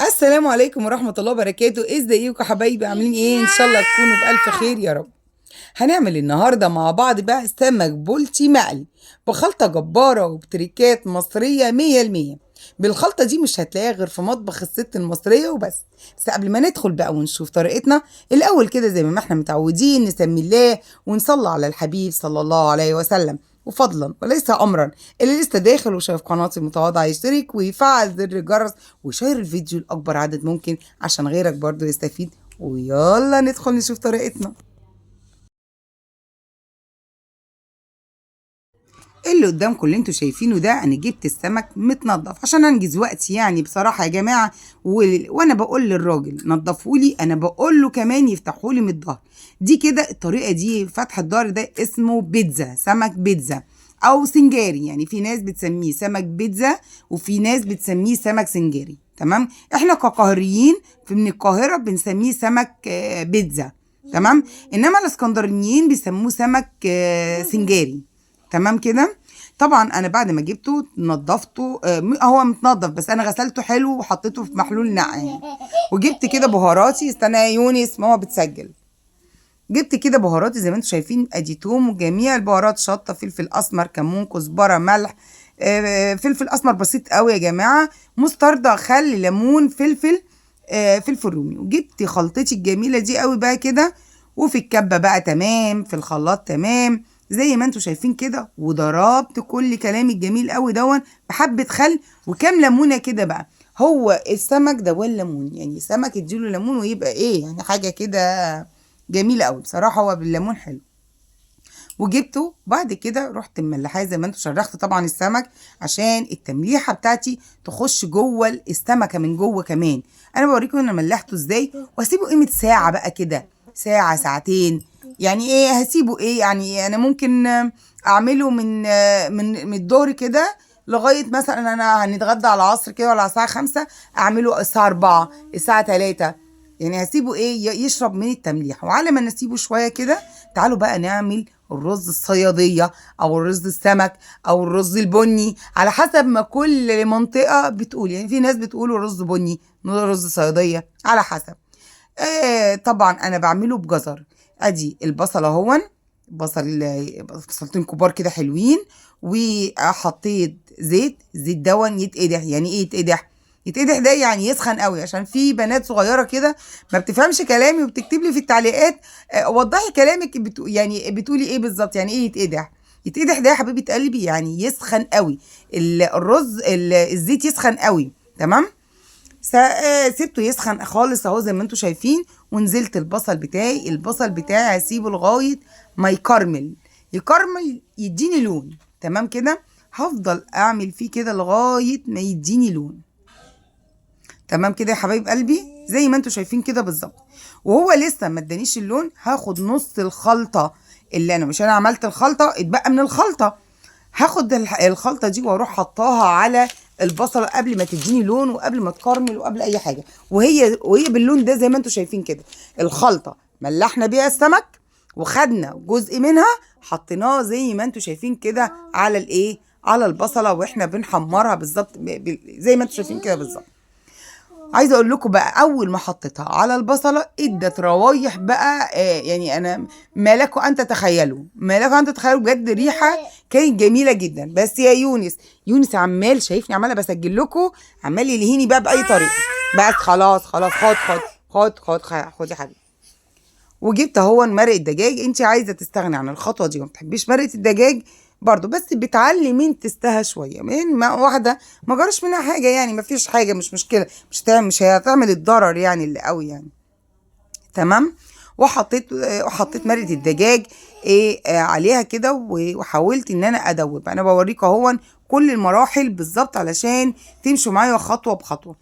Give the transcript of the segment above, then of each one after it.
السلام عليكم ورحمة الله وبركاته. ازيكم يا حبايبي؟ عاملين ايه؟ ان شاء الله تكونوا بألف خير يا رب. هنعمل النهاردة مع بعض بقى سمك بولتي مقلي بخلطة جبارة وبتريكات مصرية 100%. بالخلطة دي مش هتلاقيها غير في مطبخ الست المصرية وبس. بس قبل ما ندخل بقى ونشوف طريقتنا الأول كده زي ما احنا متعودين نسمي الله ونصلي على الحبيب صلى الله عليه وسلم. وفضلا وليس امرا، اللي لسه داخل وشايف قناتي المتواضعة يشترك ويفعل زر الجرس ويشير الفيديو لاكبر عدد ممكن عشان غيرك برضو يستفيد. ويلا ندخل نشوف طريقتنا. اللي قدامكم اللي انتوا شايفينه ده، انا جبت السمك متنضف عشان انجز وقتي يعني بصراحة يا جماعة. وانا بقول للراجل نضفولي، انا بقول له كمان يفتحولي من الظهر. دي كده الطريقة دي فتح الظهر ده اسمه بيتزا، سمك بيتزا او سنجاري. يعني في ناس بتسميه سمك بيتزا وفي ناس بتسميه سمك سنجاري، تمام؟ احنا كقاهريين من القاهرة بنسميه سمك بيتزا، تمام؟ انما الاسكندرانيين بيسموه سمك سنجاري، تمام كده؟ طبعا انا بعد ما جبته نضفته، هو متنضف بس انا غسلته حلو وحطيته في محلول نقع يعني. وجبت كده بهاراتي، استنى يا يونس ماما بتسجل. جبت كده بهاراتي زي ما انتم شايفين، ادي توم وجميع البهارات، شطه، فلفل اسمر، كمون، كزبره، ملح، فلفل اسمر بسيط قوي يا جماعة، مستردة، خل، ليمون، فلفل، فلفل رومي. وجبت خلطتي الجميلة دي قوي بقى كده، وفي الكبه بقى تمام، في الخلاط تمام زي ما انتم شايفين كده. وضربت كل كلامي الجميل قوي دون بحبه خل وكام ليمونه كده بقى. هو السمك ده والليمون يعني، سمك اديله ليمون ويبقى ايه يعني، حاجة كده جميلة قوي بصراحة، هو بالليمون حلو. وجبته بعد كده رحت مملحاه زي ما انتم شرخت طبعا السمك عشان التمليحه بتاعتي تخش جوه السمكة من جوه كمان. انا بوريكم انا ملحته ازاي، واسيبه قيمة ساعة بقى كده، ساعة ساعتين يعني. ايه هسيبه ايه يعني؟ انا ممكن اعمله من من الظهر كده لغاية مثلا انا هنتغدى على العصر كده ولا على الساعة 5، اعمله الساعة 4 الساعة 3 يعني. هسيبه ايه يشرب من التمليح. وعلى ما نسيبه شوية كده تعالوا بقى نعمل الرز الصياديه او الرز السمك او الرز البني على حسب ما كل منطقة بتقول. يعني في ناس بتقول رز بني، رز صياديه، على حسب. طبعا انا بعمله بجزر. ادي البصله اهون، بصل بصلتين كبار كده حلوين، وحطيت زيت دون يتقدح. يعني ايه يتقدح؟ يتقدح ده يعني يسخن قوي، عشان في بنات صغيرة كده ما بتفهمش كلامي وبتكتب لي في التعليقات وضحي كلامك، يعني بتقولي ايه بالظبط، يعني ايه يتقدح؟ يتقدح ده يا حبيبه قلبي يعني يسخن قوي الرز، الزيت يسخن قوي، تمام؟ سبته يسخن خالص اهو زي ما انتم شايفين. ونزلت البصل بتاعي، البصل بتاعي هسيبه لغاية ما يكرمل، يكرمل يديني لون، تمام كده؟ هفضل اعمل فيه كده لغاية ما يديني لون، تمام كده يا حبايب قلبي زي ما انتم شايفين كده بالظبط. وهو لسه ما ادانيش اللون، هاخد نص الخلطة اللي انا مش انا عملت الخلطة، اتبقى من الخلطة، هاخد الخلطة دي واروح حطاها على البصله قبل ما تديني لون وقبل ما تكرمل وقبل اي حاجة، وهي باللون ده زي ما انتم شايفين كده. الخلطة ملحنا بيها السمك وخدنا جزء منها حطيناه زي ما انتم شايفين كده على الايه، على البصله واحنا بنحمرها بالظبط زي ما انتم شايفين كده بالظبط. عايزه اقول لكم بقى اول ما حطيتها على البصله ادت روايح بقى، يعني انا ما لكم ان تتخيلوا، ما لكم ان تتخيلوا بجد، ريحه كانت جميلة جدا. بس يا يونس، يونس عمال شايفني عماله بسجل لكم، عمال يلهيني بقى باي طريقه. بس خلاص خلاص، خد خد خد خد خد يا حبيبي. وجبت اهو مرق الدجاج. انت عايزه تستغني عن الخطوة دي وما بتحبيش مرقه الدجاج برضو، بس بتعلي من تستها شوية، من ما واحدة ما جرش منها حاجة يعني، ما فيش حاجة، مش مشكلة، مش هتعمل الضرر يعني اللي قوي يعني، تمام؟ وحطيت مرقه الدجاج ايه عليها كده، وحاولت ان انا ادوب. انا بوريكم اهو كل المراحل بالظبط علشان تمشوا معايا خطوة بخطوة.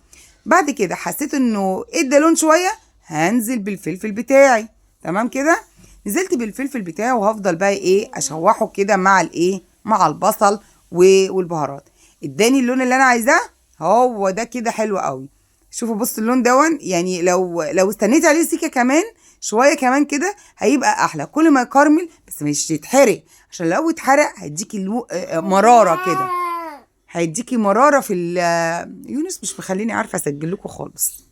بعد كده حسيت انه ادى لون شوية، هنزل بالفلفل بتاعي، تمام كده؟ نزلت بالفلفل بتاعي وهفضل بقى ايه اشوحه كده مع الايه، مع البصل والبهارات. اداني اللون اللي انا عايزاه، هو ده كده حلو قوي. شوفوا بصوا اللون دون، يعني لو استنيت عليه سيكه كمان شوية كمان كده هيبقى احلى. كل ما يكرمل بس مش يتحرق، عشان لو اتحرق هيديكي مرارة كده. هيديكي مرارة في يونس مش مخليني عارفه اسجل لكم خالص.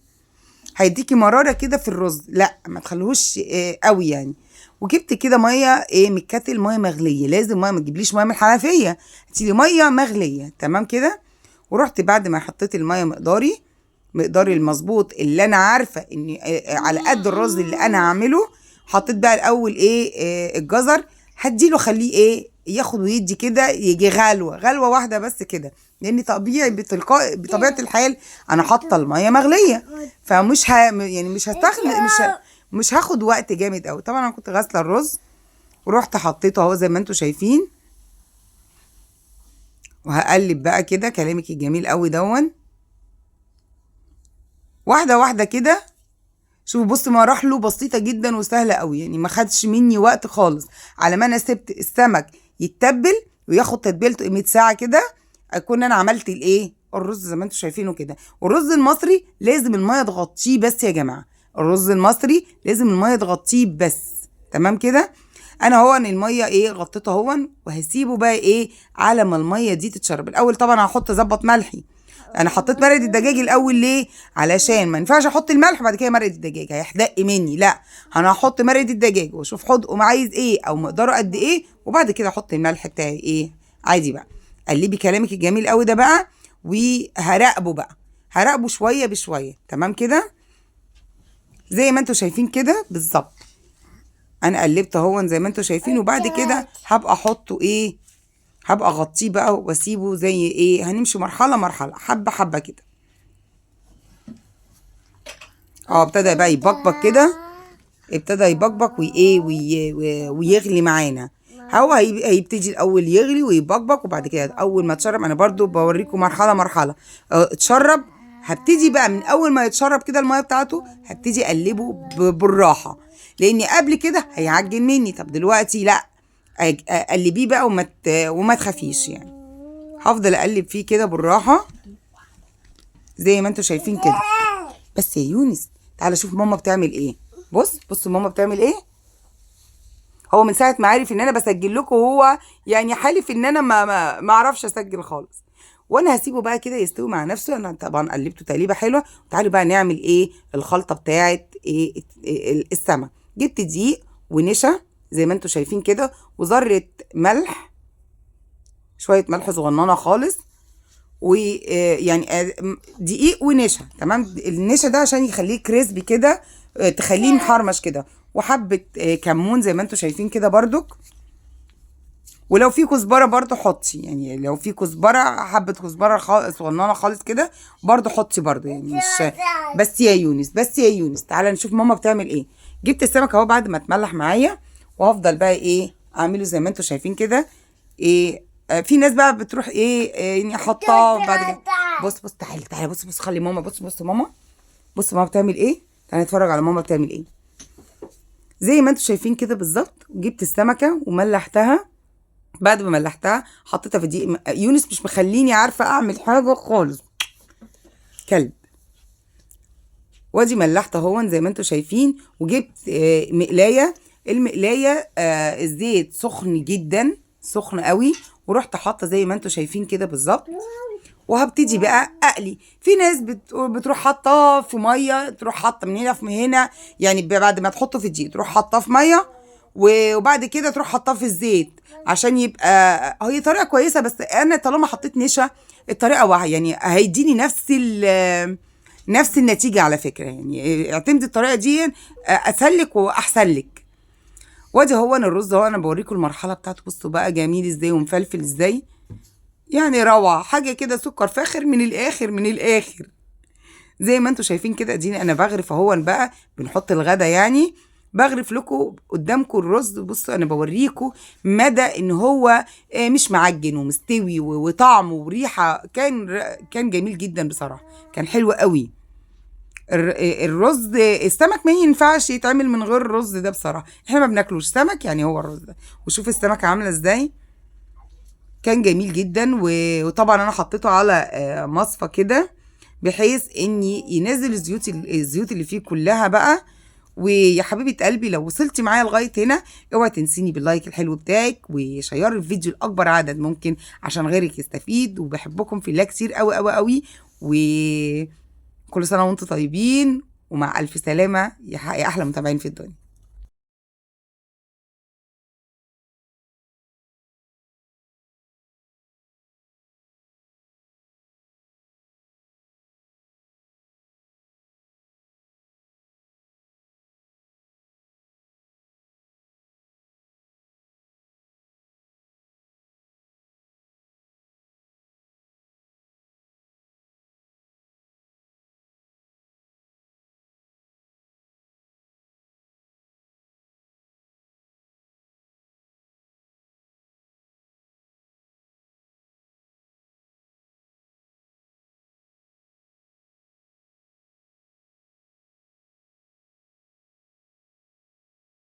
هيديكي مرارة كده في الرز، لا ما تخليهوش قوي يعني. وجبت كده مية ايه من الكاتل، مية مغليه، لازم مية، ما تجيبليش مية من الحنفية، هاتيلي مية مغليه، تمام كده. ورحت بعد ما حطيت المية مقداري المظبوط اللي انا عارفه ان على قد الرز اللي انا هعمله. حطيت بقى الاول ايه الجزر، هديله خليه ايه ياخد ويدي كده، يجي غلوه غلوه واحدة بس كده، لان طبيعي بتلقاء بطبيعة الحال انا حاطه المية مغليه، فمش يعني مش هستخدم، مش هاخد وقت جامد قوي. طبعا انا كنت غاسله الرز ورحت حطيته اهو زي ما انتم شايفين، وهقلب بقى كده كلامك الجميل قوي دون واحدة واحدة كده. شوفوا بصوا مراحله بسيطة جدا وسهلة قوي، يعني ما خدش مني وقت خالص. على ما انا سبت السمك يتبل وياخد تتبيلته قيمة ساعة كده، اكون انا عملت الايه الرز زي ما انتم شايفينه كده. والرز المصري لازم المية تغطيه بس يا جماعة، الرز المصري لازم المية تغطيه بس، تمام كده. انا هو ان المية ايه غطيته اهو، وهسيبه بقى ايه على ما المية دي تتشرب. الاول طبعا هحط اظبط ملحي، انا حطيت مرقه الدجاج الاول ليه؟ علشان ما ينفعش احط الملح وبعد كده مرقه الدجاج هيحدق مني، لا انا هحط مرقه الدجاج واشوف حدقه عايز ايه او مقداره قد ايه، وبعد كده احط الملح بتاعي ايه عادي بقى. قلبي كلامك الجميل قوي ده بقى، وهراقبه بقى، هراقبه شوية بشوية، تمام كده زي ما انتم شايفين كده بالظبط. انا قلبت اهو زي ما انتم شايفين، وبعد كده هبقى احطه ايه، هبقى اغطيه بقى واسيبه زي ايه، هنمشي مرحلة مرحلة حبه حبه كده. ابتدى بقى يبقبق كده، ابتدى يبقبق وايه ويغلي معانا. هو هيبتدي الاول يغلي ويبقبق، وبعد كده اول ما اتشرب، انا برضو بوريكم مرحلة مرحلة. اتشرب، هبتدي بقى من اول ما يتشرب كده المية بتاعته هبتدي اقلبه بالراحة، لان قبل كده هيعجن مني. طب دلوقتي لا، قلبية بقى وما تخافيش يعني. هفضل اقلب فيه كده بالراحة زي ما انتم شايفين كده. بس يا يونس تعالى شوف ماما بتعمل ايه، بص بص ماما بتعمل ايه. هو من ساعة ما عرف ان انا بسجل لكم هو يعني حالف ان انا ما اعرفش اسجل خالص. وانا هسيبه بقى كده يستوي مع نفسه. انا طبعا قلبته تقليبه حلوة. تعالوا بقى نعمل ايه الخلطة بتاعه ايه السمك. جبت دقيق ونشا زي ما انتم شايفين كده، وذره ملح، شوية ملح صغننه خالص، ويعني دقيق ونشا، تمام. النشا ده عشان يخليه كريسبي كده، تخليه محرمش كده، وحبه كمون زي ما انتم شايفين كده بردك. ولو في كزبره برضو حطي، يعني لو في كزبره حبه كزبره صغننه خالص كده برضو حطي برضو، يعني مش بس يا يونس، بس يا يونس. تعالى نشوف ماما بتعمل ايه. جبت السمك اهو بعد ما اتملح معايا، وهفضل بقى ايه اعمله زي ما انتم شايفين كده. ايه في ناس بقى بتروح ايه يعني حاطاه بعد كده. بص بص تعالى تعالى، بص بص خلي ماما، بص بص ماما، بص ماما بتعمل ايه. تعالى نتفرج على ماما بتعمل ايه. زي ما انتم شايفين كده بالظبط. جبت السمكة وملحتها، بعد ما ملحتها حطيتها في دقيق. يونس مش مخليني عارفه اعمل حاجة خالص، كلب. وادي ملحت اهو زي ما انتم شايفين. وجبت مقلايه، المقلايه الزيت سخن جدا، سخن قوي، ورحت حاطه زي ما انتم شايفين كده بالظبط. وهبتدي بقى اقلي. في ناس بتروح حاطاه في مية، تروح حاطه من هنا في هنا، يعني بعد ما تحطه في الدقيق تروح حاطاه في مية، وبعد كده تروح حاطاه في الزيت عشان يبقى. هي طريقه كويسة، بس انا طالما حطيت نشا الطريقة واحدة، يعني هيديني نفس النتيجة على فكرة. يعني اعتمدي الطريقة دي اسهل واحسن لك. وادي هو انا الرز اهو، انا بوريكم المرحلة بتاعته. بصوا بقى جميل ازاي ومفلفل ازاي، يعني روعه، حاجة كده سكر فاخر من الاخر من الاخر زي ما انتم شايفين كده. اديني انا بغرف اهو بقى، بنحط الغدا يعني، بغرف لكم قدامكم الرز. بصوا انا بوريكم مدى ان هو مش معجن ومستوي وطعمه وريحه، كان جميل جدا بصراحة، كان حلو قوي. الرز السمك ما ينفعش يتعمل من غير الرز ده بصراحة، احنا ما بناكلوش سمك يعني هو الرز ده. وشوف السمكة عامله ازاي، كان جميل جدا. وطبعا انا حطيته على مصفى كده بحيث ان ينزل الزيوت اللي فيه كلها بقى، ويا حبيبه قلبي لو وصلتي معايا لغاية هنا اوعي تنسيني بال like الحلو بتاعك، وشيري الفيديو لاكبر عدد ممكن عشان غيرك يستفيد. وبحبكم في الله كتير قوي قوي قوي، وكل سنة وانتم طيبين، ومع الف سلامه يا احلى متابعين في الدنيا.